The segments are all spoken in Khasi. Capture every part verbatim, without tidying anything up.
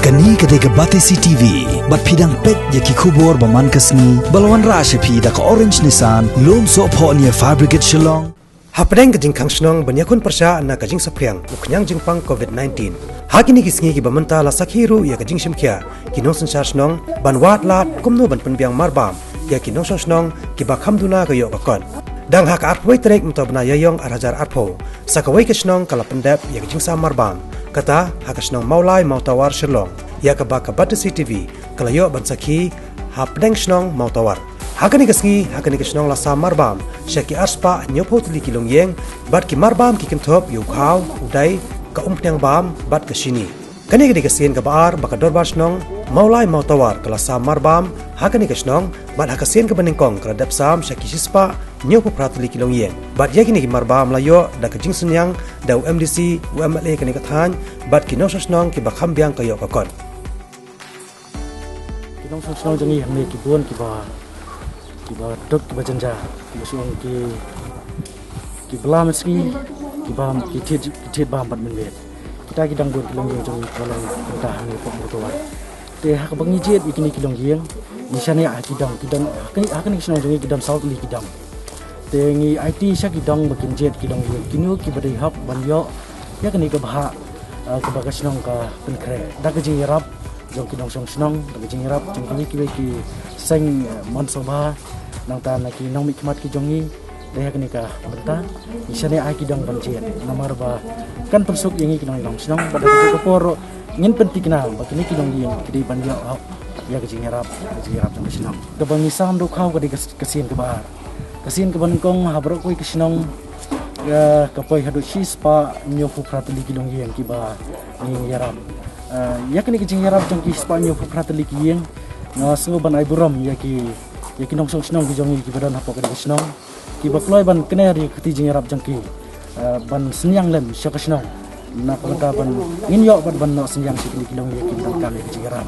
Kane ka dei ka Batesi T V, bad phi dang peit ïa ki khubor ba man ka sngi, ba la wanrah sha phi da ka Orange Nissan, Lumsohphoh near Fire Brigade Shillong. Hapdeng ka jingkhang shnong ban ïakhun pyrshah na ka jingsaphriang u khñiang jingpang covid nineteen, ha kine ki sngi kiba mynta la sakhi ruh ïa ka jingshimkhia ki nongsynshar shnong ban wad lad kumno ban pynbiang marbam ïa ki nongshong shnong kiba kham duna ka ïoh ka kot. Dang ha ka arphew tarik mynta u bnai Ïaïong ar hajar arphew, sa kawei ka shnong ka la pyndep ïa ka jingsam marbam, kata ha ka shnong Mawlai Mawtawar Shillong, ïa kaba ka Batesi T V ka la ïoh ban sakhi hapdeng shnong Mawtawar. Ha kane ka sngi, ha kane ka shnong la sam marbam sha ki arspah hynñiewphew tylli ki longïing, bad ki marbam ki kynthup ïa u khaw, u dai, ka umphniang bam bad ka shini. Kane ka dei ka sien kaba ar ba ka dorbar shnong Mawlai Mawtawar ka la sam marbam ha kane ka shnong, bad ha ka sien kaba nyngkong ka la dep sam sha ki shispah hynñiewphew phra tylli ki longïing. Bad ïa kine ki marbam la ïoh da ka jingsynñiang da u M D C, u M L A kane ka thaiñ, bad ki nongshong shnong kiba kham biang ka ïoh ka kot. Ki nongshong shnong jong ngi hangne ki bun kiba, kiba duk kiba jynjar, kiba shu ong ki, ki bla mynsngi, ki bam, ki thied, ki thied bam bad mynmiet. Kita ki dang bun ki longïing jong ngi kiba long kumta hangne hapoh Mawtawar. Te ha kaba ngi jied ïa kine ki longïing, ngi shaniah ha ki dong, ki dong, ha kane, ha kane ka shnong jong ngi ki don saw tylli ki dong. Te ngi aiti sha ki dong ba kin jied ki longïing kino kiba dei hok ban ïoh ïa kane ka bhah, eh, kaba ka shnong ka pynkhreh da ka jingïarap jong ki nongshong shnong, da ka jingïarap jong kiwei kiwei ki seng, eh, mon sngewbha, nangta na ki nongmihkhmat ki jong ngi. Te ha kane ka bynta ngi shaniah ha ki dong ban jied, namar ba kan pynsuk ïa ngi ki nongïalam shnong, bad ha kane ka por ruh ngin pynthikna ba kine ki longïing ki dei ban ïoh hok ïa ka jingïarap, ka jingïarap jong ka shnong. Kaba ngi sam da u khaw ka dei ka, ka sien kaba ar. Ka sien kaba nyngkong ha baroh kawei ka shnong, eh, ka poi haduh shispah hynñiewphew phra tylli ki longïing kiba ngi ïarap. Eh, ïa kane ka jingïarap jong ki shispah hynñiewphew phra tylli ki ïing, nga sngew ban ai burom ïa ki, ïa ki nongshong shnong ki jong ngi kiba don hapoh kane ka shnong, kiba kloi ban kner ïa ka kti jingïarap jong ki, eh, ban synñiang lem sha ka shnong, na ka bynta ban ngin ïoh bad ban noh synñiang sha kine ki longïing kiba donkam ïa ka jingïarap.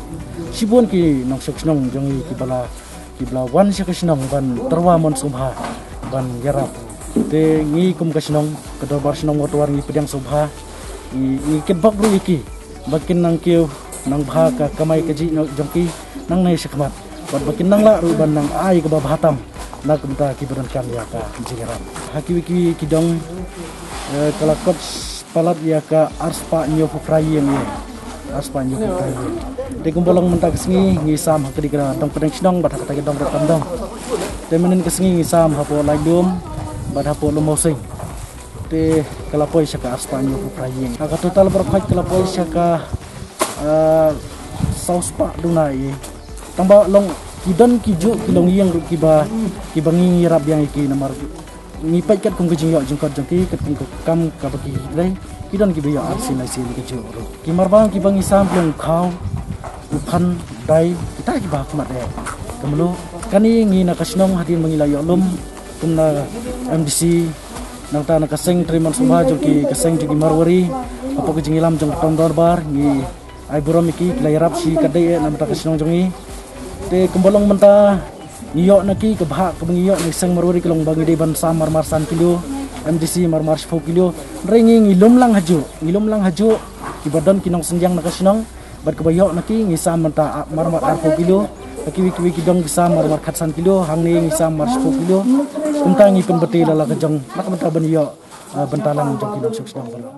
Shibun ki nongshong shnong jong ngi kiba la, kiba la wan sha ka shnong ban tyrwa mon sngewbha ban ïarap. Te ngi kum ka shnong, ka dorbar shnong Mawtawar ngi pdiang sngewbha, ngi, ngi kitbok ruh ïa ki ba kin nang kiew nang bha ka kamai kajih jong ki nangne shakhmat, bad ba kin nang lah ruh ban nang ai kaba bha tam na ka bynta kiba donkam ïa ka jingïarap. Ha kiwei kiwei ki dong, eh, ka la kot palat ïa ka arspah hynñiewphew phra ïing, ïa arspah hynñiewphew phra ïing. Te kumba long mynta ka sngi ngi sam ha kane ka dong pdeng shnong bad ha kata ka dong ruh tam dong. Te mynhynnin ka sngi ngi sam hapoh Laitdom bad hapoh Lum Mawsing. Te ka la poi sha ka arspah hynñiewphew phra ïing. Ha ka total baroh khoit ka la poi sha ka, eh, sawspah duna ïing. Tangba long ki don ki juh ki longïing ruh kiba, kiba ngi, ngi ïarap biang ïa ki namar ngi peit katkum ka jingïoh jingkot jong ki, katkum ka kam kaba ki trei, ki don kiba ïoh arsien laisien ka juh ruh. Ki marbam kiba ngi sam ki long u khaw, u phan, dai, kita kiba ha khmat eh. Ka mluh, kane ngi na ka shnong hadien ba ngi la ïoh lum, kum na M D C, nangta na ka seng trei mon sngewbha jong ki, ka seng jong ki Marwari, hapoh ka jingïalam jong ka tong dorbar, ngi ai burom ïa ki, ki la ïarap shi katdei eh na ka bynta ka shnong jong ngi. Te kumba long mynta ngi ïoh na ki, ka bhah kaba ngi ïoh na ki seng Marwari ka long ba ngi dei ban sam marmar san kilo, M D C marmar shiphew kilo. Hynrei ngi, ngi lum lang hajuh, ngi lum lang hajuh kiba don ki nongsynñiang na ka shnong, bad kaba ïoh na ki ngi sam mynta, ah, marmar arphew kilo. Ha kiwei kiwei ki dong ki sam marmar khatsan kilo, hangne ngi sam marmar shiphew kilo. Kumta ngi pynbeit la la ka jong, na ka bynta ban ïoh, ah, bynta lang jong ki nongshong shnong baroh.